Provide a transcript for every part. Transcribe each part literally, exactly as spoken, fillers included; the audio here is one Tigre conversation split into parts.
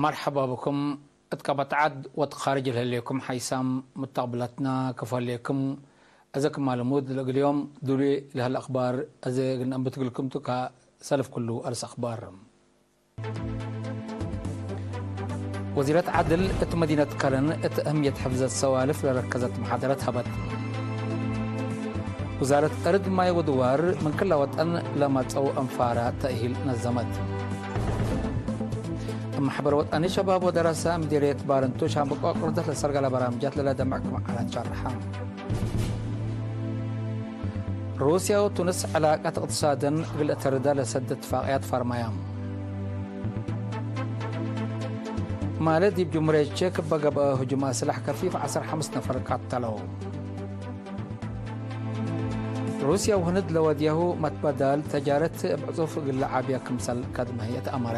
መርሐባ ብኩም። እት ቀበት ዐድ ወእት ካርጅ ለህሌኩም ሓይሳም ሙተቅብላትና ክፎ ህሌኩም። አዜ ክማ ልሙድ ለእግል ዮም ዱሉይ ለህለ አክባር አዜ እግል ነአንብት እግልኩም ቱ። ከሰልፍ ኩሉ አርእስ አክባር። ወዚረት ዐድል እት መዲነት ከረን እት አህምየት ሕፍዘት ሰዋልፍ ለረከዘት መሓደረት ሀበት። ውዛረት እርድ ማይ ወድዋር ምን ክለ ወጠን ለመጸው አንፋረ ተእሂል ነዘመት። እም መሕበር ወጠኒ ሸባብ ወደረሰ ምዲርየት ባረንቱ ሻምበቆ አቅርደት ለሰርገለ በራምጃት ለለደምዕ ክም ዐለት ሸርሐ። ሩስያ ወቱንስ ዕላቀት እቅትሳድን እግል እተርዳ ለሰድ እትፋቅያት ፈርመያ። ማለ ዲብ ጅምሁርየት ቼክ እበ ገብአ ህጁም አስላሕ ከፊፍ ዐስር ሐምስ ነፈር ቀተለው። ሩስያ ወህንድ ለወድያሁ መትበዳል ተጃረት እብ ዕጹፍ እግል ለዓብያ ክምሰል ከድመ ህይ ተአመረ።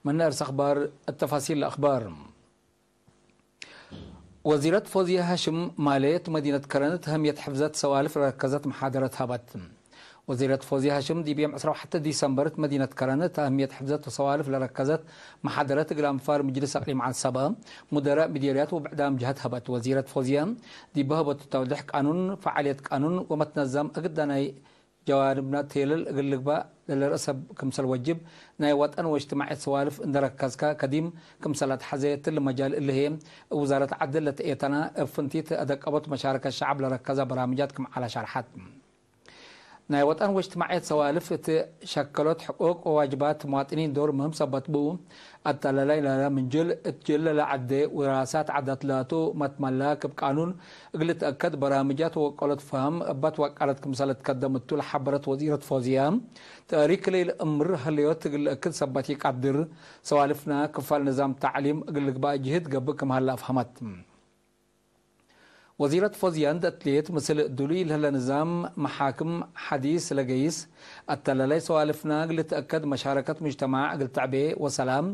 ምን አርስ አክባር፣ እተፋሲል ለአክባር። ወዚረት ፎዝየ ሃሽም ማሌ እት መዲነት ከረን እት አህምየት ሕፍዘት ሰዋልፍ ለረከዘት መሓደረት ሀበት። ወዚረት ፎዝየ ሃሽም ዲብ ዮም ዕስራ ወሐተ ዲሰምበር እት መዲነት ከረን እት አህምየት ሕፍዘት ወሰዋልፍ ለረከዘት መሓደረት እግል አንፋር ምጅልስ አቅሊም ዐንሰበ፣ ሙደራእ ምዲርያት ወብዕዳም ጀሀት ሀበት። ወዚረት ፎዝየ ዲብ ሀበቱ ተውዴሕ ቃኑን፣ ፈዓልየት ቃኑን ወመትነዘም አግዳ ናይ ጀዋንብና ቴለል እግል ልግባእ ለልርአሰ ክምሰል ወጅብ፣ ናይ ወጠን ወእጅትማዕየት ሰዋልፍ እንዴ ረከዝከ ከዲም ክምሰል አትሐዜ፣ እትሊ መጃል እሊ ህዬ እብ ውዛረት ዐድል ለትኤተና እብ ፍንቲት አደቀቦት መሻረከት ሸዐብ ለረከዘ በራምጃት ክም ዐለ ሸርሐት። ናይ ወጠን ወእጅትማዕየት ሰዋልፍ እት ሸከሎት ሕቁቅ ወዋጅባት መዋጥኒን ዶር ምህም ሰበት ብኡ፣ አተላላይ ላለ ምን ጅል እት ጅል ለለዐዴ ውራሳት ዐዳት ላቱ መትመላክ እብ ቃኑን እግል ልትአከድ በራምጃት ወወቀሎት ፈሀም እባት ወቃለት ክምሰል ልትከደም እቱ ለሐበረት ወዚረት ፎዝያ፣ ተእሪክ ለኢለአምር ህለዮት እግል ልአክድ ሰበት ኢቀድር፣ ሰዋልፍና ክፋል ንዛም ተዕሊም እግል ልግባእ ጅህድ ገብእ ክም ሀለ አፍሀመት። ወዚረት ፎዝያ እንዴ አትሌት፣ ምስል ዱሉይ ለህለ ንዛም መሓክም ሐዲስ ለገይስ፣ አተላላይ ሰዋልፍና እግል ልትአከድ፣ መሻረከት ሙጅተማዕ እግል ተዕቤ ወሰላም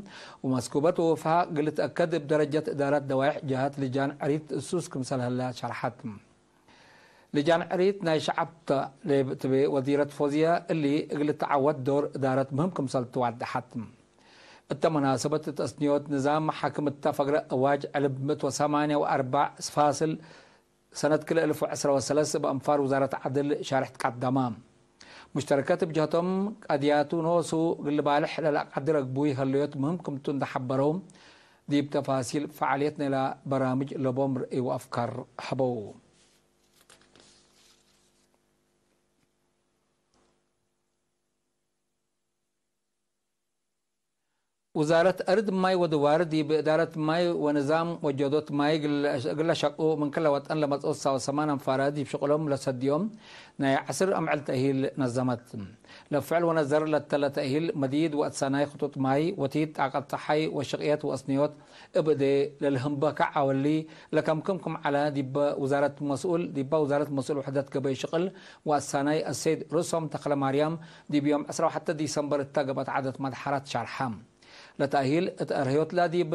ወመስኩበት ወወፍሃቅ እግል ልትአከድ፣ እብ ደረጀት እዳራት ደዋይሕ ጀሃት ልጃን ዕሪት እሱስ ክምሰል ህለ ሸርሐት። ልጃን ዕሪት ናይ ሸዐብ ተ ለትቤ ወዚረት ፎዝያ፣ እሊ እግል ልትዐወት ዶር እዳረት ምህም ክምሰል ትዋደሐት። እተ መናሰበት ተስንዮት ንዛም መሓክም እተ ፈግረ አዋጅ ዕልብ ምእት ወሰማንያ ወአርበዕ ፋስል ሰነት ክልኤ እልፍ ወዕስራ ወሰለስ እብ አንፋር ውዛረት ዐድል ሻርሕ ትቀደመ። ሙሽተረከት እብ ጀህቶም ቀድያቱ ኖሱ እግል ልባልሕ ለለአቀድር አግቡይ ህለዮት ምህም ክምቱ እንዴ ሐበረው፣ ዲብ ተፋሲል ፈዓልየት ናይላ በራምጅ ለቦም ርእይ ወአፍካር ሀበው። ውዛረት አርድ ማይ ወድዋር ዲብ እዳረት ማይ ወንዛም ወጀዶት ማይ እግል ለሸቁ ምን ክለ ወጠን ለመጽኦ ሰሰማን አንፋረ ዲብ ሽቅሎም ለሰድዮም ናይ ዐስር አምዕል ተእሂል ነዘመት። ለፍዕል ወነዘር ለተለ ተእሂል መዲድ ወአትሳናይ ክጡጥ ማይ ወቲት ጣቀት ጸሓይ ወሽቅየት ወአስንዮት እብ እዴ ለልህምበከ ዐወሊ ለከምክም ክም ዐለ ዲበ ውዛረት መስኡል፣ ዲባ ውዛረት መስኡል ውሕደት ገበይ ሽቅል ወአትሳናይ አሰይድ ርሶም ተክለማርያም ዲብ ዮም ዕስራ ወሐተ ዲሰምበር እተ ገብአት ዐደት መድሐራት ሻርሐ። ለተእሂል እት አርህዮትላ ዲብ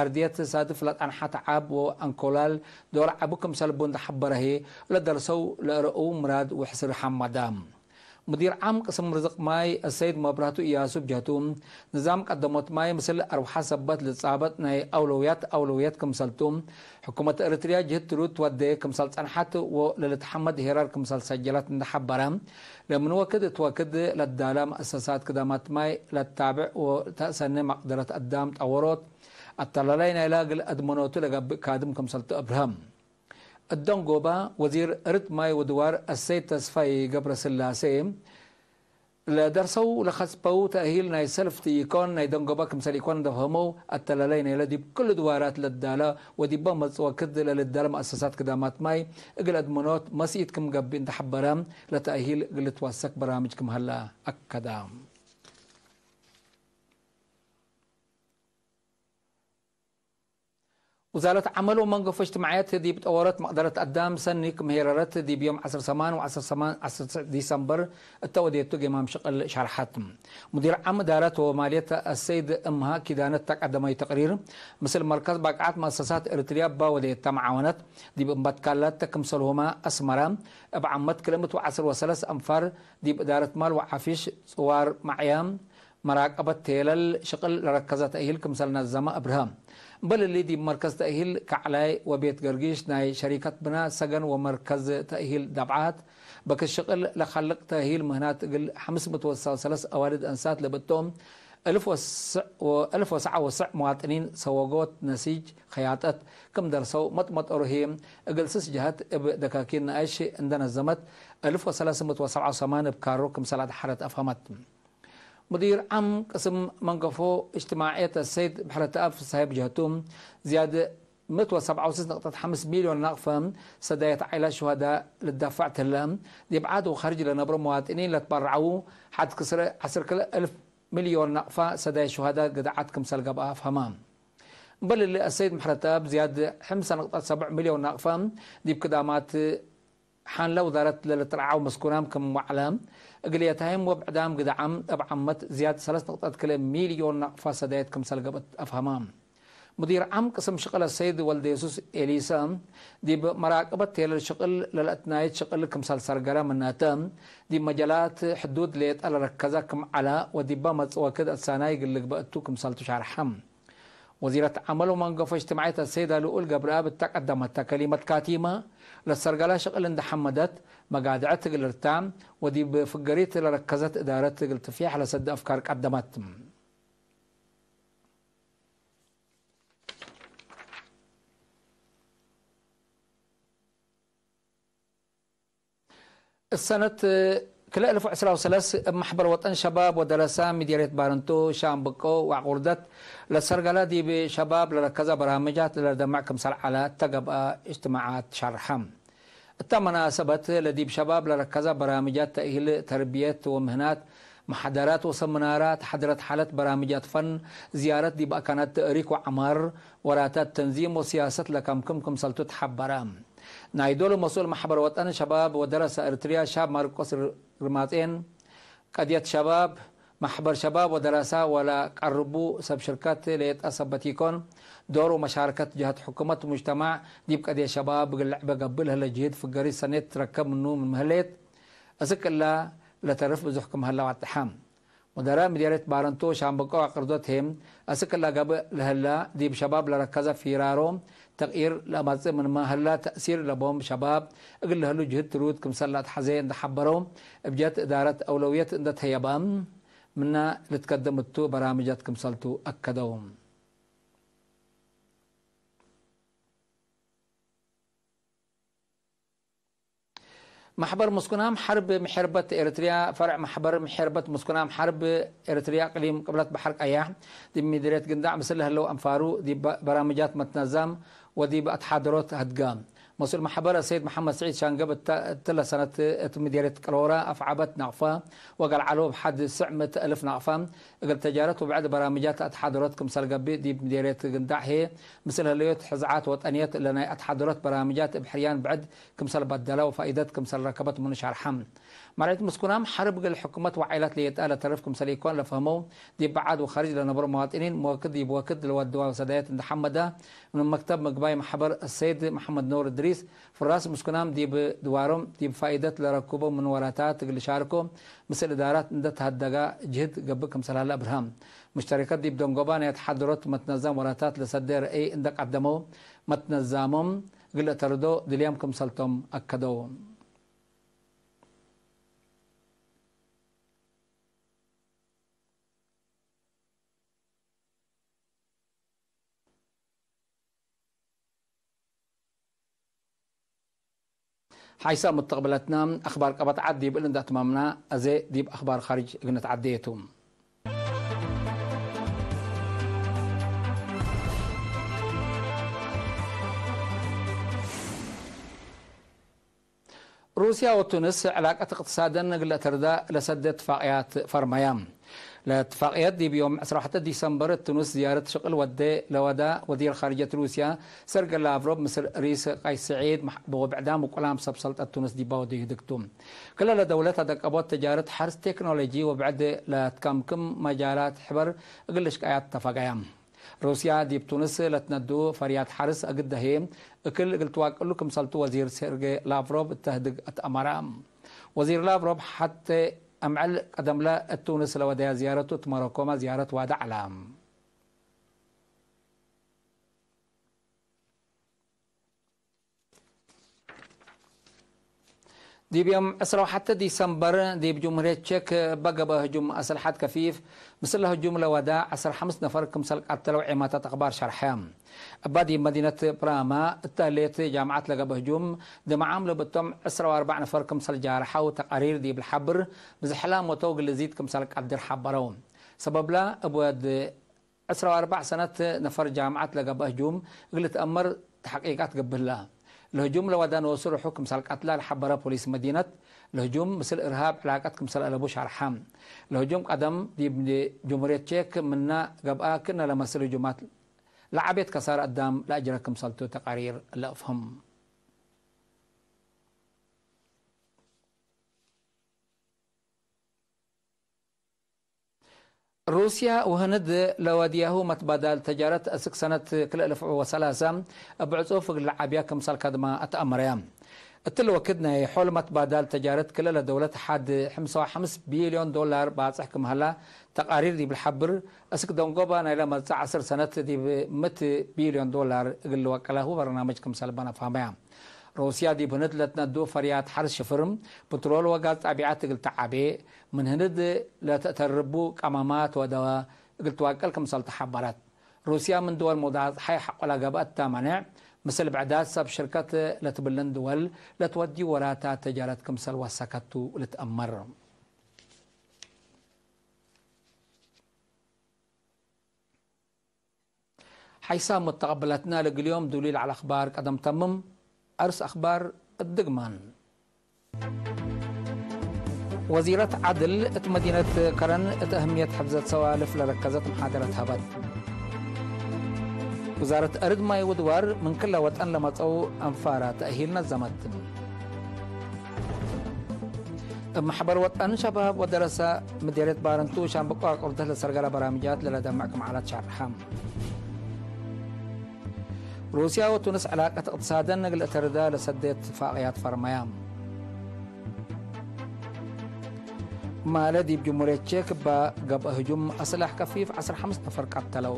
አርድየት ሳድፍ ለጸንሐት ዐብ ወአንኮላል ዶር ዐቢ ክምሰል ቡ እንዴ ሐበረ ህዬ፣ ለደርሰው ለአረአው ምራድ ወሕስር ሐመደ። ሙዲር ዓም ቅስም ርዝቅ ማይ አሰይድ መብራህቱ እያሱ እብ ጀህቱ፣ ንዛም ቀደሞት ማይ ምስል አርወሐ ሰበት ልትጻበጥ ናይ አውለውያት አውለውየት ክምሰልቱ፣ ሕኩመት ኤረትርያ ጅህት ትሉት ትወዴ ክምሰል ጸንሐት ወለልትሐመድ ሄራር ክምሰል ሰጀለት እንዴ ሐበረ፣ ለምን ወክድ እት ወክድ ለትዳለ መአሰሳት ክዳማት ማይ ለትታብዕ ወተአሰኔ መቅደረት አዳም ጠወሮት፣ አተላላይ ናይላ እግል አድመኖቱ ለገብእ ካድም ክምሰልቱ አብርሀ። እት ደንጎበ፣ ወዚር እርድ ማይ ወድዋር አሰይድ ተስፋይ ገብረስላሴ፣ ለደርሰው ለከስበው ተእሂል ናይ ሰልፍ ቲ ኢኮን ናይ ደንጎበ ክምሰል ኢኮን እንዴ ፈሀመው፣ አተላላይ ናይለ ዲብ ክሉ ድዋራት ለትዳለ ወዲበ መጽእ ወክድ ለልትዳለ መአሰሳት ክዳማት ማይ እግል አድመኖት መስኢት ክም ገብእ እንዴ ሐበረ፣ ለተእሂል እግል ልትወሰክ በራምጅ ክም ሀለ አከደ። ውዛረት ዐመል ወመንገፎ እጅትማዕየት ዲብ ጠወረት መቅደረት አዳም ሰኒ ክም ሄረረት ዲብ ዮም ዐስር ሰማን ወዐስር ሰማን ዐስር ዲሰምበር እተ ወዴቱ ጌማም ሽቅል ሸርሐት። ሙዲር ዓም እዳረት ወማልየት አሰይድ እምሃ ኪዳነት እተ ቀደመዩ ተቅሪር፣ ምስል መርከዝ ባቅዓት መአሰሳት ኤሪትርያ እባ ወዴተ መዓወነት ዲብ እምበትካላት ክምሰልሁመ አስመረ፣ እብ ዓመት ክልኤ ምእት ወዐስር ወሰለስ አንፋር ዲብ እዳረት ማል ወዓፊሽ ጽዋር መዕያ መራቀበት ቴለል ሽቅል ለረከዘ ተእሂል ክምሰል ነዘመ አብርሀ። እምበል እሊ፣ ዲብ መርከዝ ተእሂል ከዕላይ ወቤት ገርጊሽ ናይ ሸሪከት ብና ሰገን ወመርከዝ ተእሂል ዳብዓት በክት ሽቅል ለካልቅ ተእሂል ምህናት እግል ሐምስ ምእት ወሰለስ አዋልድ አንሳት ለብእቶም እልፍ ወሰዓ ወሰዕ መዋጥኒን ሰወጎት ነሲጅ ከያጠት ክም ደርሰው መጥመጠሩ ህዬ፣ እግል ስስ ጀሀት እብ ደካኪን ነአሽ እንደ ነዘመት፣ እልፍ ወሰለስ ምእት ወሰብዓ ወሰማን እብ ካሮ ክምሰል አድሐረት አፍሀመት። ሙዲር ዓም ቅስም መንገፎ እጅትማዕየት አሰይድ ብሕረተአብ ፍሳሄ ብጀህቱ፣ ዝያድ ምእት ወሰብዓ ወስስ ነቅጠት ሐምስ ሚልዮን ናቅፈ ሰዳየት ዓይላት ሹሀዳ ልዳፈዕ ትህለ፣ ዲብ ዓድ ወካርጅ ለነብሮ መዋጥኒን ለትበረዐዉ ሐድ ክስረ ዐስር ክልኤ እልፍ ሚልዮን ናቅፋ ሰዳየት ሹሀዳ ግድዓት ክምሰል ገብአ አፍሀመ። እምበል እሊ፣ አሰይድ ምሕረተአብ ዝያድ ሕምሰ ነቅጠት ሰብዕ ሚልዮን ናቅፋ ዲብ ክዳማት ሐንለ ውዛረት ለልትረዓው መስኩናም ክም ወዐለ፣ እግል የታይም ወብዕዳም ግድዓም እብ ዓመት ዝያድ ሰለስ ነቅጠት ክልኤ ሚልዮን ናቅፋ ሰዳየት ክምሰል ገብአት አፍሀመ። ሙዲር ዓም ቅስም ሽቅል አሰይድ ወልደየሱስ ኤሊሰ፣ ዲብ መራቅበት ቴለል ሽቅል ለለአትናይት ሽቅል ክምሰል ሰርገረ ምናተ፣ ዲብ መጀላት ሕዱድ ሌጠ ለረከዘ ክም ዐለ ወዲበ መጽእ ወክድ አትሳናይ እግል ልግበእ እቱ ክምሰልቱ ሻርሐ። ወዚረት ዐመል ወመንገፎ እጅትማዕየት አሰይደ ልኡል ገብረአብ እተ ቀደመተ ከሊመት ካቲመ፣ ለሰርገለ ሽቅል እንደ ሐመደት፣ መጋድዐት እግል እርታዕ ወዲብ ፍገሪት ለረከዘት እዳረት እግል ትፍያሕ ለሰደ አፍካር ቀደመት። እሰነት ክልኤ እልፍ ወዕስራ ወሰለስ እብ መሕበር ወጠን ሸባብ ወደረሳ ምዴርየት ባረንቱ ሻምብቆ ወአቁርደት ለሰርገላ ዲብ ሸባብ ለረከዘ በርሃምጃት ለደምዕ ክምሰል ዐለ እተ ገብአ እጅትማዓት ሸርሐ። እተ መናሰበት ለዲብ ሸባብ ለረከዘ በርሃምጃት ተእሂል፣ ተርብየት ወምህናት፣ መሐደራት ወሰምናራት፣ ሐድረት ሓለት በርሃምጃት ፈን፣ ዝያረት ዲብ አካናት ተእሪክ ወዐማር፣ ወራታት ተንዚም ወስያሰት ለከምክም ክምሰልቱ ተሐበረ። ናይ ዶሉ መስኡል መሕበር ወጠን ሸባብ ወደረሰ ኤሪትርያ ሻብ ማርቆስ ር-፣ ርማጼን፣ ቀድየት ሸባብ፣ መሕበር ሸባብ ወደረሳ ወለቀርቡ ሰብ ሽርከት ሌጠ ሰበት ኢኮን፣ ዶር ወመሻርከት ጀሀት ሕኩመት ወሙጅተማዕ ዲብ ቀድየት ሸባብ እግል ልዕበ ገብእ ለህለ ጅህድ ፍገሪት ሰኔት ትረከብ ምኑ ምን ምህሌት፣ እስክ እላ ለተርፍ ብዙሕ ክም ሀለ ዋድሐ። ሙደረ ምዴርየት ባረንቱ ሻምበቆ አቅርዶት ህዬ፣ አስክ እለ ገብእ ለህላ ዲብ ሸባብ ለረከዘ ፊራሮ ተቅይር ለአመጽእ ምንመ ህላ ተእሲር ለቦም ሸባብ እግል ለህሉ ጅህድ ትሩድ ክምሰል ለአትሐዜ እንደ ሐበረው፣ እብ ጀት እዳረት አውለውየት እንደ ተህየበ ምነ ልትከደም እቱ በራምጃት ክምሰልቱ አከደው። መሕበር ምስኩናም ሐርብ ምሕርበት ኤሪትርያ፣ ፈርዕ መሕበር ምሕርበት ምስኩናም ሐርብ ኤሪትርያ፣ እቅሊም ቅብለት በሐር ቀያሕ፣ ዲብ ምዴርየት ግንዳዕ ምስል ለህለው አንፋሩ፣ ዲብ በራምጃት መትነዛም ወዲብ አትሓደሮት ሀድጋ። መስኡል መሕበር አሰይድ መሐመድ ስዒድ ሻንገብ እተ-፣ እትለ ሰነት እት ምዴርየት ቅሮረ አፍዓበት ናቅፋ ወገልዓሎ እብ ሐድ ስዕ ምእት አልፍ ናቅፋ እግል ተጃረት ወብዕድ በራምጃት አትሓደሮት ክምሰል ገብእ፣ ዲብ ምዴርየት ግንዳዕ ህዬ ምስል ህለዮት ሕዝዓት ወጠንየት ለናይ አትሓደሮት በራምጃት እብ ሕርያን ብዕድ ክምሰል በደለ ወፋኢደት ክምሰል ረከበት ምኑ ሸርሐ። መርዒት ምስኩናም ሐርብ እግል ሕኩመት ወዓይላት ሌጠ ለተርፍ ክምሰል ኢኮን ለፈህመው፣ ዲብ በዓድ ወካርጅ ለነብሮ መዋጥኒን፣ ምወክድ ዲብ ወክድ ለወድዋ ሰዳየት እንደ ሐመደ፣ ምን መክተብ ምግባይ መሕበር አሰይድ መሐመድ ኑር እድሪስ፣ ፍራስ ምስኩናም ዲብ ድዋሮም ዲብ ፋኢደት ለረኩቦ ምን ወራታት እግል ሻርኮ፣ ምስል እዳራት እንደ ተሀደጋ ጅህድ ገብእ ክምሰል ሀለ አብርሃም። ሙሽተሪከት ዲብ ደንጎባ ናይ አትሓደሮት መትነዛም ወራታት ለሰዴ ረአይ እንደ ቀደመው፣ መትነዛሞም እግል ለተርዶ ድልያም ክምሰልቶም አከደው። ሓይሳ ሙተቅብለትና አክባር ቀበት ዐድ ዲብ እል እንደ አትማምና፣ አዜ ዲብ አክባር ካርጅ እግል ንትዓዴ ቱ። ሩስያ ወቱንስ ዕላቀት እቅትሳደን እግል ለአተርዳ ለሰደ እትፋቅያት ፈርመያ። ለእትፋቅየት ዲብ ዮም ዕስራ ወሐተ ዲሰምበር እት ቱንስ ዝያረት ሽቅል ወዴ ለወዳ ወዚር ካርጀት ሩስያ ሰርገ ላቭሮቭ ምስል ሪስ ቀይስ ስዒድ መሕ-፣ ወብዕዳም ውቁላም ሰብ ሰልጠት ቱንስ ዲባ ወዴ ህድግቱ። ክለ ለደውለት አደቀቦት ተጃረት ሐርስ ቴክኖሎጂ ወብዕድ ለትከምክም መጃላት ሕበር እግል ልሽቀያት ተፋቀያ። ሩስያ ዲብ ቱንስ ለትነዱ ፈርያት ሐርስ አግደ ህዬ እክል እግል ትዋቅሉ ክምሰልቱ ወዚር ሴርጌ ላቭሮቭ እተ ህድግ አትአመረ። ወዚር ላቭሮቭ ሐቴ አምዕል ቀደምለ እት ቱንስ ለወደያ ዝያረቱ እት ሞሮኮመ ዝያረት ዋድዕ ዐለ። ዲብ ዮም ዕስራ ወሐተ ዲሰምበር፣ ዲብ ጅምሁርየት ቼክ እበ ገብአ ህጁም አስልሐት ከፊፍ፣ ምስለ ህጁም ለወዳ ዐስር ሐምስ ነፈር ክምሰል ቀተለው ዔማታት አክባር ሸርሐ። እበ ዲብ መዲነት ፕራማ እተ ህሌት ጃምዐት ለገብአ ህጁም፣ ድም ዓም ለብእቶም ዕስራ ወአርበዕ ነፈር ክምሰል ጃርሐው ተቃሪር ዲብ ለሐብር፣ ብዝሕላ ሞተው እግል ልዚድ ክምሰል ቀድር ሐበረው። ሰበብላ እብ ወድ ዕስራ ወአርበዕ ሰነት ነፈር ጃምዐት ለገብአ ህጁም እግል ልትአመር ተሐቂቃት ገብእ ህላ። ለህጁም ለወዳ ኖሱ ርሑ ክምሰል ቀትላ ለሐበረ ፖሊስ መዲነት፣ ለህጁም ምስል እርሃብ ዕላቀት ክምሰል አለቡ ሸርሐ። ለህጁም ቀደም ዲብ ጅምሁርየት ቼክ ምና ገብአ ክእነ ለመስል ህጁማት ለዐቤት ከሳር አዳም ለአጅረ ክምሰልቱ ተቃሪር ለአፍህም። ሩስያ ወህንድ ለወድያሁ መትባዳል ተጃረት እስክ ሰነት ክልኤ እልፍ ወሰላሰ እብ ዕጹፍ እግል ለዓብያ ክምሰል ከድማ አትአመረያ። እትሊ ወክድ ናይ ሖል መትባዳል ተጃረት ክልኤ ለደውለት ሐድ ሐምሳ ወሐምስ ቢልዮን ዶላር ባጽሕ ክም ሀላ ተቃሪር ዲብ ለሐብር፣ እስክ ደንጎባ ናይለ መጽእ ዐስር ሰነት ዲብ ምእት ቢልዮን ዶላር እግል ልወቀላሁ በርናምጅ ክምሰል በነ ፋመያ። ሩስያ ዲብ ህንድ ለትነዱ ፈርያት ሐርስ ሽፍር፣ ፕትሮል ወጋዝ ጣቢዐት እግል ተዓቤ፣ ምን ህንድ ለተአተርቡ ቀመማት ወደወ እግል ትዋቀል ክምሰል ተሐበረት። ሩስያ ምን ድወል ሙዳጽሓይ ሐቆ ለገብአት ተ መኔዕ፣ ምስል ብዕዳት ሰብ ሽርከት ለትብልን ድወል ለትወድዩ ወራታት ተጃረት ክምሰል ወሰከቱ ልትአመር። ሓይሳም ሙተቀብለትና፣ ለእግል ዮም ዱሊ ለዐለ አኽባር ቀደም ተምም። አርስ አኽባር እት ድግማን። ወዚረት ዐድል እት መዲነት ከረን እት አህምየት ሕፍዘት ሰዋልፍ ለረከዘት መሓደረት ሀበት። ውዛረት አርድ ማይ ወድዋር ምን ክለ ወጠን ለመጸው አንፋራ ተእሂል ነዘመት። እብ መሕበር ወጠን ሸባብ ወደረሰ ምዴርየት ባረንቱ ሻምበቆ አቁርደት ለሰርገለ በራምጃት ለለደምዕ ክም ዐለት ሸርሐ። ሩስያ ወቱንስ ዕላቀት እቅትሳደን እግል እተርዳ ለሰዴ እትፋቅያት ፈርመያ። ማለ ዲብ ጅሙርየት ቼክ እበ ገብአ ህጁም አስላሕ ከፊፍ ዐስር ሐምስ ነፈር ቀተለው።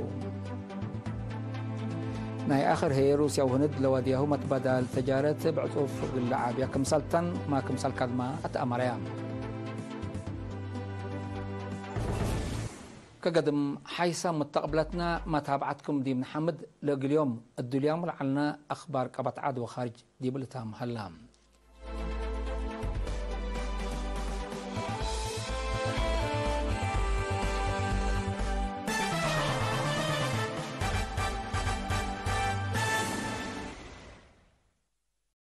ናይ አክር ህዬ ሩስያ ወህንድ ለወድያሁ መትበዳል ተጃረት እብ ዕጹፍ እግል ለዓብያ ክምሰል ተን ማ ክምሰል ከድማ አትአመረያ። ከገድም ሓይሳም ሙተቅብለትና መታብዐትኩም ዲብ ነሐምድ። ለእግል ዮም እዱልያሙ ለዐልነ አክባር ቀበት ዐድ ወካርጅ ዲብ ልታም ሀላ።